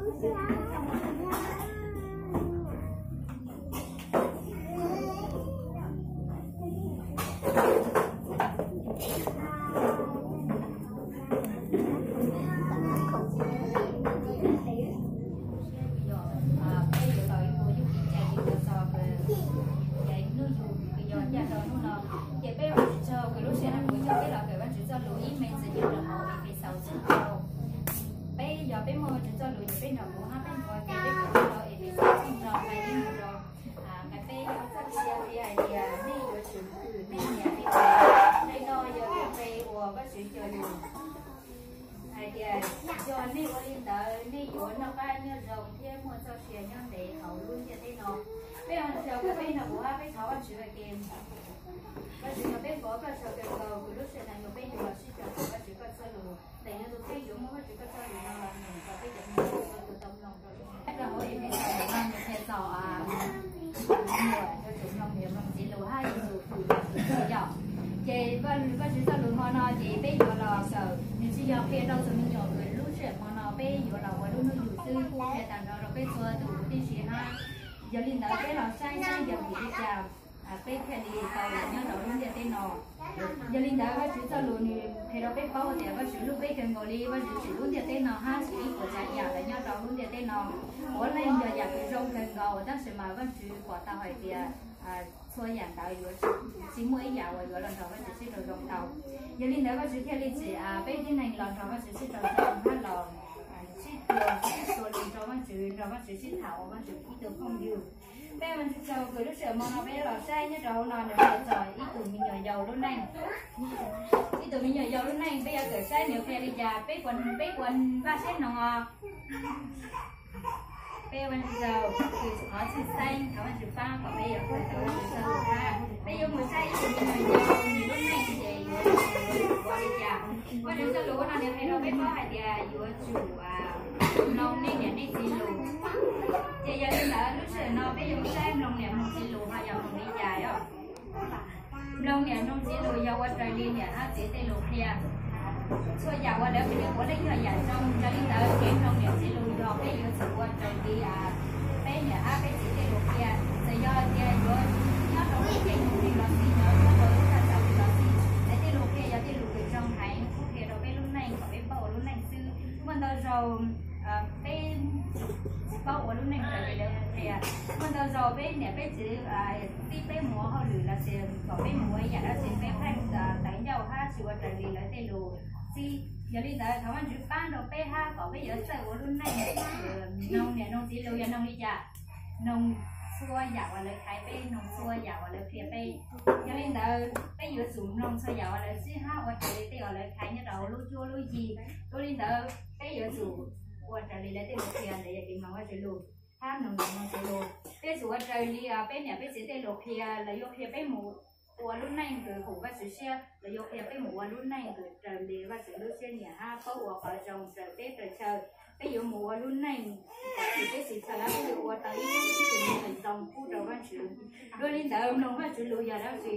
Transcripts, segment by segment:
Peb yuav los ib puas yug ib ce ib puas txog ces hnub yug yog caj rau hnub no. Ces peb ua tsis tsaug kws lub sij hawm kuv coj peb los kawm Vajtswv txoj lus ib me ntsis nyob rau hauv Efexaus tshooj rau. Peb yog peb muaj Vajtswv txoj lus ces peb nrog kuv hab peb nrog ke peb kawm txog rau Efexaus tshooj rau nqe ib mus rau nqe peb. Txoj lus qhia hais tias nej yuav tsum hwm nej niam nej txiv. Nqe no yog nqe uas Vajtswv cog lus hais tias yog nej ua li ntawd nej yuav noj qab nyob zoo thiab muaj txoj sia nyob ntev hauv lub ntiaj teb no. Peb ua tsaug kws peb nrog kuv hab peb thov Vajtswv ua ke. Vajtswv, yog peb npaj koj tsaug kawg nkaus kws lub sij hawm no yog peb yuav los sib raug kawm Vajtswv koj txoj lus. Ntawm no tus kheej yuav muaj Vajtswv koj txoj lus no los nyeem rau peb cov me nyuam yaus tau mloog rau lub sij hawm no. Nws qhia txog me nyuam yuav tsum mloog niam mloog txiv lus hab yuav tsum hwm Vajtswv txoj lus yom. Ces Vajtswv txoj lus hmo no ces peb yuav los kawm, nws tsis yog qhia rau tus me nyuam kws lub sij hawm hmo no peb yuav los ua lub hnub yug xwb, qhia tag nrho rau peb txhua tus tib si hab. Yog li ntawd peb los saib saib yog vim li cas peb thiaj li tau los nyob rau lub ntiaj teb no. Yog li ntawd Vajtswv txoj lus nws qhia rau peb paub tias Vajtswv hlub peb kawg nkaus li, Vajtswv tsim lub ntiaj teb no hab tsim ib puas tsav yam los nyob rau lub ntiaj teb no. Puav leej yog yam kws zoo kawg nkaus, tab sis mas Vajtswv pom tau hais tias txhua yam ntawd yuav tsis muaj ib yam uas yuav los nrog Vajtswv sib raug zoo tau. Yog li ntawd Vajtswv thiaj li tsim peb tib neeg los nrog Vajtswv sib raug zoo hab los sib txhua lus rau Vajtswv, nrog Vajtswv sib tham ua Vajtswv ib tug phooj ywg. Peb ua tsaug kws lub sij hawm hmo no peb los saib nyob rau hauv no nws qhia txog ib tug me nyuam yaus lub neej. Ib tug me nyuam yaus lub neej peb yuav kawm saib nws qhia li cas, peb puas, peb puas npaj siab mloog os? Peb ua tsaug kws qhov txhua xeeb thov Vajtswv pab kom peb yuav kawm tau Vajtswv txoj lus hab peb yuav mus saib ib tug me nyuam yaus nws lub neej ces yuav ua li cas. Vajtswv txoj lus ua no nws qhia rau peb paub hais tias yuav tsum mloog nej niam nej txiv lus. Ces yog li ntawd lub sij hawm no peb yuav saib mloog niam mloog txiv lus ho yog mloog li cas os? Mloog niam mloog txiv lus yog ua raws li niam hab txiv tej lus qhia. Txhua yam uas lawv qhia puav leej yog yam zoo, yog li ntawd kev mloog niam txiv lus yog peb yuav tsum ua raws li peb niam hab peb txiv tej lus qhia. Txawm yog tias yuav nyob rau lub caij nyoog twg los xij, yuav nyob rau lub thaj chaw twg los xij, lawv tej lus qhia yog tej lus kws zoo heev, qhia rau peb lub neej kom peb paub ua lub neej xwb. Muaj ntau zaug peb tsis paub ua lub neej raws li lawv qhia. Muaj ntau zaug peb niam peb txiv txib peb mus ua hauj lwm los sis kom peb mus ua ib yam dab tsi peb pheej tawv ncauj hab tsis ua raws li lawv tej lus txib. Yog li ntawd thov Vajtswv pab rau peb hab kom peb yuav txawj ua lub neej mloog niam mloog txiv lus yog mloog li cas? Mloog txhua yam uas lawv qhia peb, mloog txhua yam uas lawv qhia peb. Yog li ntawd peb yuav tsum mloog txhua yam uas lawv txib hab ua raws li tej uas lawv qhia nyob rau hauv lub cuab lub yig. Ua li ntawd peb yuav tsum ua raws li lawv tej lus qhia, ntawd yog kev mloog Vajtswv lus hab mloog niam mloog txiv lus. Peb yuav tsum ua raws li peb niam peb txiv tej lus qhia, lawv yuav qhia peb mus ua lub neej kws haum Vajtswv siab, lawv yuav qhia peb mus ua lub neej kws raws li Vajtswv lub siab nyiam hab paub ua qhov zoo raws teb raws chaw. Peb yuav mus ua lub neej kom txhim teb txhim chaw hab peb yuav ua tau ib tug me nyuam zoo pub rau Vajtswv. Dua li ntawd mloog Vajtswv lus yog dab tsi?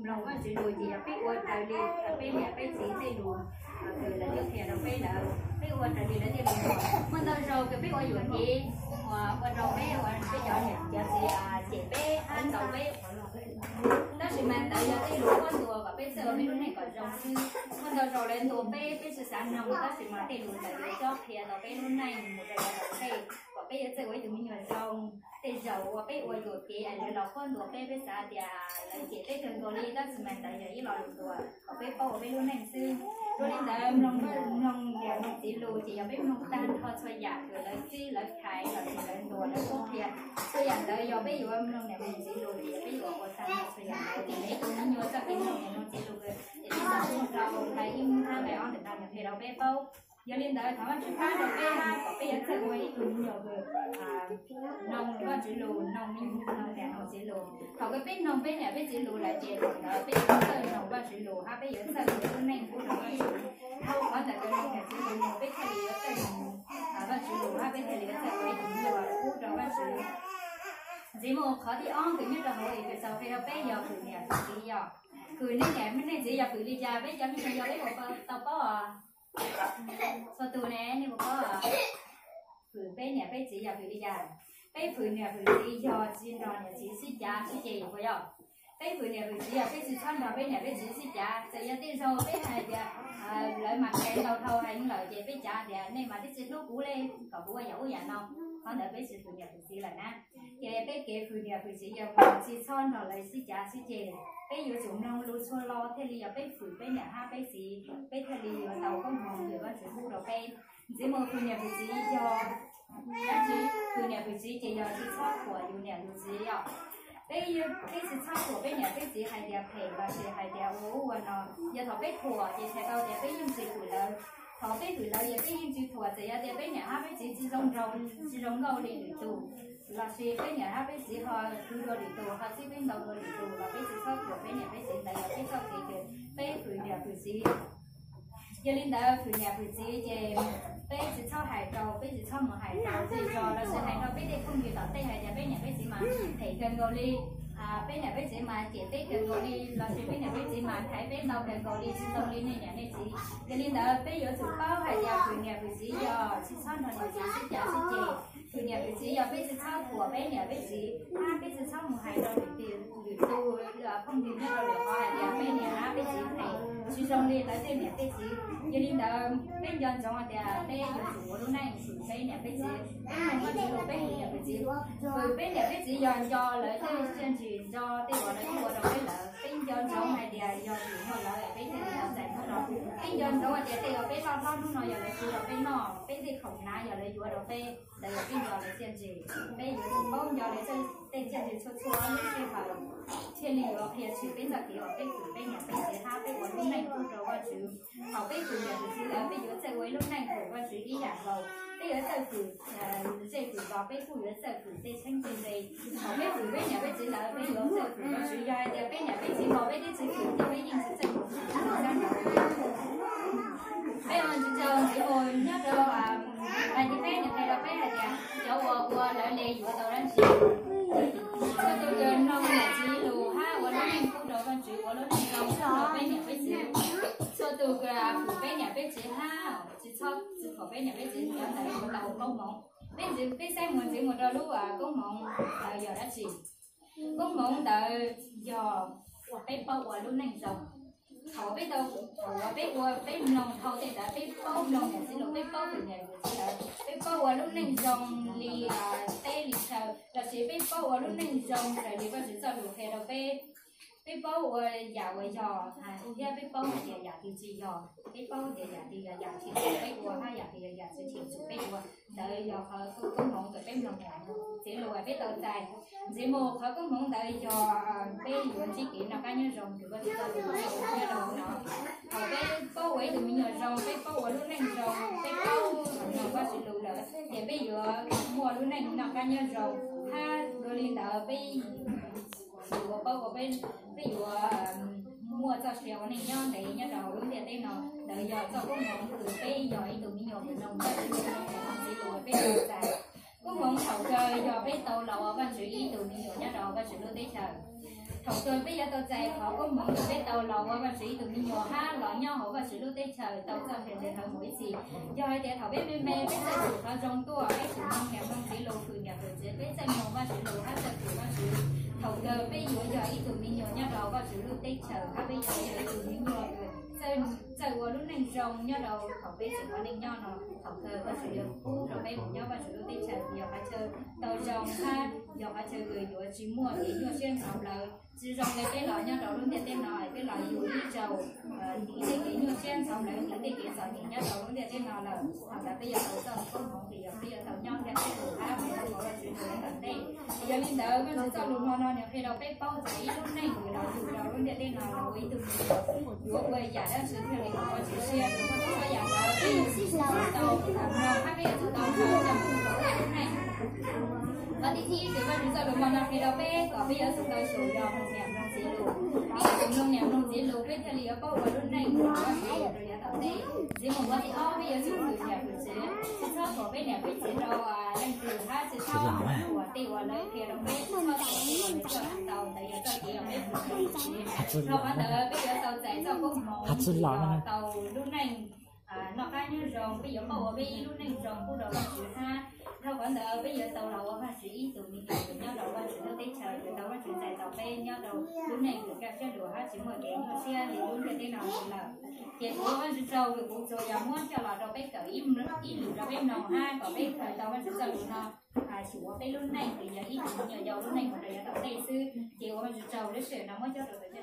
Mloog Vajtswv lus ces yog peb ua raws li peb niam peb txiv tej lus kws lawv qhia rau peb ntawd, peb ua raws li lawv tej lus. Muaj ntau zaug kws peb ua yuam kev uas ua rau peb, peb cov niam cov txiv cem peb hab ntaus peb. Tab sis mas ntawd yog tej lus qhuab ntuas kom peb txawj ua peb lub neej kom zoo xwb. Muaj ntau zaug lawv ntuas peb, peb tsis xav mloog, tab sis mas tej lus ntawd yuav cob qhia tau peb lub neej mus rau yav tom ntej kom peb yuav txawj ua ib tug me nyuam zoo. Tej zaum uas peb ua yuam kev es lawv los qhuab ntuas peb, peb xav tias lawv cem peb kawg nkaus li, tab sis mas ntawd yog ib lo lus ntuas kom peb paub ua peb lub neej xwb. Dua li ntawd mloog, mloog niam mloog txiv lus ces yog peb mloog tag nrho txhua yam kws lawv txib lawv qhia los sis lawv ntuas lawv qhuab qhia. Txhua yam ntawd yog peb yuav mloog niam mloog txiv lus ces yog peb yuav ua tag nrho txhua yam ntawd. Ces ib tug me nyuam txoj kev mloog niam mloog txiv lus kws Efexaus tshooj rau nqe ib hab nqe ob ntawm no nws qhia rau peb paub. Yog li ntawd thov Vajtswv pab rau peb hab kom peb yuav txawj ua ib tug me nyuam kws mloog Vajtswv lus, mloog me, mloog niam mloog txiv lus. Thaum kws peb mloog peb niam peb txiv lus lawm ces thaum ntawd peb yuav txawj mloog Vajtswv lus hab peb yuav txawj ua lub neej pub rau Vajtswv. Qhov ntawd kws mloog niam txiv lus peb thiaj li yuav txawj mloog Vajtswv lus hab peb thiaj li yuav txawj ua ib tug me nyuam pub rau Vajtswv. Ntxiv mus qhov thib ob kws nyob rau hauv Efexaus qhia rau peb yog hwm niam hwm txiv yog. Hwm nej niam nej txiv yog hwm li cas peb cov me nyuam yog peb puas tau paub os? Txhua tus ne nej puas paub os? Peb niam peb txiv yog vim li cas peb fwm niam fwm txiv yog tsis nrog niam txiv sib cav sib ceg puas yog? Peb fwm niam fwm txiv yog peb tsis txhob nrog peb niam peb txiv sib cav. Txawm yog tej zaug peb hais tias lawv mas kev ntau dhau heev lawm ces peb cav tias nej mas twb tsis hlub kuv li, kom kuv ua yam ub yam no, qhov ntawd peb tsis fwm niam fwm txiv lawm na. Ces peb kev fwm niam fwm txiv yog tsis txhob nrog lawv sib cav sib ceg. Peb yuav tsum mloog lus txhua lo thiaj li yog peb fwm peb niam hab peb txiv, peb thiaj li yuav tau koob hmoov uas Vajtswv pub rau peb. Ntxiv mus fwm niam fwm txiv yog dab tsi? Fwm niam fwm txiv ces yog tsis txhob thuam yus niam yus txiv os. Peb, peb tsis txhob thuam peb niam peb txiv hais tias phem los sis hais tias ua ub ua no. Yog thaum peb thuam ces txhais tau tias peb yeej tsis fwm lawv. Thaum peb fwm lawv ces peb yeej tsis thuam, txawm yog tias peb niam hab peb txiv tsis zoo nraug, tsis zoo nkauj li lwm tus, los sis peb niam hab peb txiv ho khwv dua lwm tus, ho txib peb ntau dua lwm tus los peb tsis txhob thuam peb niam peb txiv. Ntawd yog peb txoj kev uas peb fwm niam fwm txiv. Yog li ntawd fwm niam fwm txiv ces peb tsis txhob hais rau, peb tsis txhob mus hais rau zej zos los sis hais rau peb tej phooj ywg tom tej hais tias peb niam peb txiv mas phem kawg nkaus li, peb niam peb txiv mas cem peb kawg nkaus li, los sis peb niam peb txiv mas thaiv peb ntau kawg nkaus li, tsis zoo li nej niam nej txiv. Yog li ntawd peb yuav tsum paub hais tias fwm niam fwm txiv yog tsis txhob nrog niam txiv sib cav sib ceg. Fwm niam fwm txiv yog peb tsis txhob thuam peb niam peb txiv, hab peb tsis txhob mus hais rau lwm tus, phooj ywg nyob rau lwm qhov hais tias peb niam hab peb txiv phem, tsis zoo li lawv tej niam tej txiv. Yog li ntawd peb nco ntsoov hais tias peb yuav tsum ua lub neej fwm peb niam peb txiv, peb fwm niam fwm txiv. Fwm peb niam peb txiv yog nco lawv tej txiaj ntsig, nco tej uas lawv ua rau peb lawm. Peb nco ntsoov hais tias yog vim muaj lawv peb thiaj li tau txais hnub no. Peb nco ntsoov hais tias tej uas peb loj hlob hnub no yog lawv siv rau peb noj, peb tej khoom hnav yog lawv yuav rau peb, ntawd yog peb nco lawv txiaj ntsig. Peb yuav tsum paub nco lawv tej txiaj ntsig txhua txhua lub sij hawm, thiaj li yuav qhia tshwm peb txoj kev uas peb fwm peb niam peb txiv hab peb ua lub neej pub rau Vajtswv. Thaum peb fwm niam fwm txiv lawm peb yuav txawj ua ib lub neej fwm Vajtswv ib yam nkaus. Peb yuav txawj fwm zej fwm zos, peb kuj yuav txawj fwm tej txheeb tej ze. Thaum peb fwm peb niam peb txiv lawm peb yuav txawj fwm Vajtswv. Yog hais tias peb niam peb txiv mas peb twb tsis fwm ces peb yeej tsis txawj fwm Vajtswv. Peb ua ntsis tsaug ntxiv mus nyob rau hais tias peb niam qhia rau peb hais tias cov uas ua lawv li yuav tau dab tsi. Txhua tus kws mloog niam txiv lus hab ua lub neej pub rau Vajtswv, ua lub neej zoo rau peb niam peb txiv. Txhua tus kws fwm peb niam peb txiv hab tsis txhob tsis thuam peb niam peb txiv, cov ntawd yuav tau koob hmoov. Peb ntxiv, peb saib mus ntxiv mus rau lub koob hmoov ntawd yog dab tsi. Koob hmoov ntawd yog uas peb paub ua lub neej zoo. Thaum peb tau, thaum uas peb ua, peb mloog dhau tej ntawd, peb paub mloog niam txiv lus, peb paub fwm niam fwm txiv lawm, peb paub ua lub neej zoo li teb li chaw, los sis peb paub ua lub neej zoo raws li Vajtswv txoj lus qhia rau peb. Peb paub ua yam uas yog thiab peb paub hais tias yam twg tsis yog, peb paub tias yam twg yog yam tsim peb ua hab yam twg yog yam tsis tsim peb ua. Ntawd yog qhov koob hmoov kws peb mloog niam txiv lus peb tau txais. Ntxiv mus qhov koob hmoov ntawd yog peb yuav ntsib kev noj qab nyob zoo kws Vajtswv txoj lus qhia rau no. Thaum peb paub ua ib tug me nyuam zoo, peb paub ua lub neej zoo, peb paub mloog Vajtswv lus lawm ces peb yuav muaj lub neej noj qab nyob zoo. Hab dua li ntawd peb yuav paub ua, peb yuav muaj txoj sia ua neej nyob ntev nyob rau hauv lub ntiaj teb no. Ntawd yog txoj koob hmoov kws peb yog ib tug me nyuam kws mloog Vajtswv lus, mloog niam mloog txiv lus peb tau txais. Koob hmoov thaum kawg yog peb tau los ua Vajtswv ib tug me nyuam nyob rau Vajtswv lub teb chaws. Thaum kawg peb yuav tau txais qhov koob hmoov kws peb tau los ua Vajtswv ib tug me nyuam hab los nyob hauv Vajtswv lub teb chaws tau txoj sia ntev dhawv mus ib txhis. Yog hais tias thaum peb me me peb txawj fwm qhov zoo tuaj, peb tseem mloog niam mloog txiv lus, fwm niam fwm txiv, peb txawj mloog Vajtswv lus hab txawj fwm Vajtswv, thaum kawg peb yuav yog ib tug me nyuam nyob rau Vajtswv lub teb chaws hab peb yuav yog ib tug me nyuam txawj ua lub neej zoo nyob rau thaum peb tseem ua neej nyob no. Thaum kawg Vajtswv yuav pub rau peb mus nyob Vajtswv lub teb chaws yog qhov chaw tau zoo hab yog qhov chaw kws yuav tsis muaj kev nyuaj siab ntxhov plawv. Tsis zoo li peb los nyob rau lub ntiaj teb no, peb los yug ib zaug, ntiv tej kev nyuaj siab ntxhov plawv, ntiv tej kev txom nyem nyob rau lub ntiaj teb no lawm. Thaum ntawd peb yuav tau txoj koob hmoov kws yog peb yuav tau nyob ntiaj teb lus hab mus ua Vajtswv tus neeg tom ntej. Yog li ntawd Vajtswv txoj lus hmo no nws qhia rau peb paub txais ib lub neej kws los yug rau lub ntiaj teb no los ua ib tug me nyuam yuav ua yam dab tsi thiaj li ua txhua yam, txhua yam ntawd peb yuav tsum tau mloog hab peb yuav tsum tau nrog coj mus rau lub neej. Qhov thib ib kws Vajtswv txoj lus hmo no qhia rau peb kom peb yuav tsum tau sum yog mloog niam mloog txiv lus. Peb yuav tsum mloog niam mloog txiv lus peb thiaj li yuav paub ua lub neej rau yav tom ntej. Ntxiv mus qhov thib ob peb yuav tsum fwm niam fwm txiv, tsis txhob thuam peb niam peb txiv rau leej twg hab tsis txhob thuam tej uas lawv qhia rau peb, tsis txhob thuam tej uas lawv coj tau, ntawd yog txoj kev uas peb fwm niam fwm txiv. Dhau qhov ntawd peb yuav tau txais txoj koob hmoov uas tau lub neej noj qab nyob zoo, peb yuav paub ua peb ib lub neej zoo pub rau Vajtswv hab dhau Ntawd peb yuav tau los ua Vajtswv ib tug me nyuam nyob rau Vajtswv lub teb chaws, yuav tau Vajtswv txais tau peb nyob rau lub neej uas kaj siab luas hab tsis muaj kev nyuaj siab li lub ntiaj teb no li lawm. Ces kuv ua Vajtswv tsaug vim kuv tsuas yog muab coj los rau peb kawm ib lwm rau peb mloog hab kom peb kawm tau Vajtswv txoj lus no, xyuas ua peb lub neej vim yog ib tug me nyuam yaus lub neej mus rau yav tom ntej xwb. Ces ua Vajtswv tsaug lub sij hawm no muab coj rau tus coj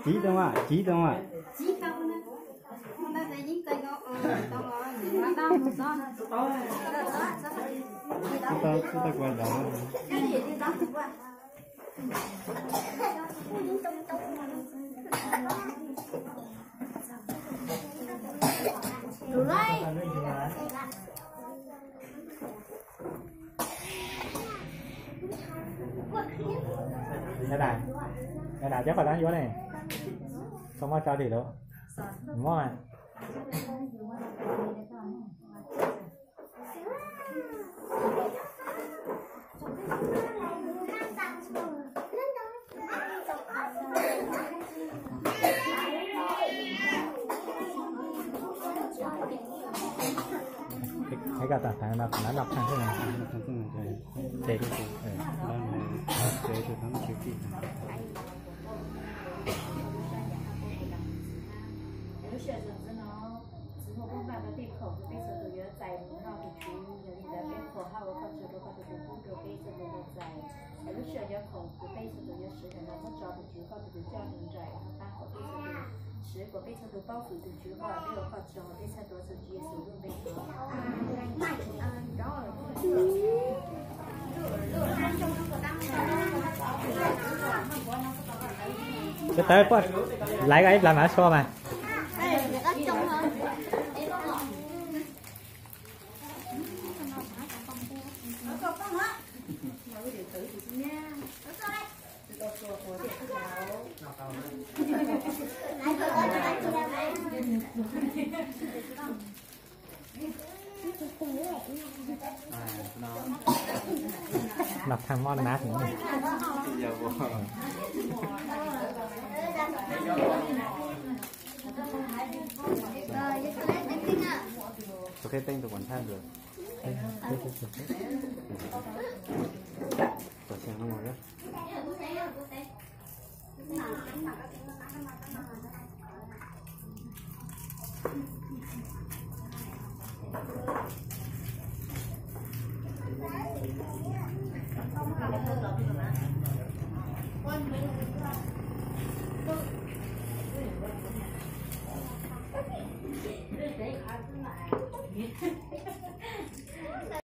Tiv tau mas, tiv tau mas. Tau, tau kuv dov. Nyob dam, nyob dam cov qhov dab yuav ne, tau muab tso tim lawm, mob. Thấy các bạn thấy nó nó đọc thẳng thế này. Thế đi. Lub sij hawm no, Tswv Muaj Pab Npaj no tej khoom uas peb txhua tus yuav txais mus noj tus Tswv, yog li ntawd peb qhuas hauj lwm koj tsaug rau koj tus tus pub rau peb txhua tus tau txais. Lub sij hawm cov khoom uas peb txhua tus yuav siv ntawm no muab tso tus Tswv koj tus tus coj mus nraim hauv qab kom peb txhua tus siv kom peb txhua tus paub fwm tus Tswv koj, peb ua koj tsaug, peb txhua tus txog Tswv Yexus lub npe thov. Sawv daws puas laiv ib plag mas so mas. Nọc thang moj nab. Tôi khép tên tôi còn thang rồi. Tôi xem không rồi đó.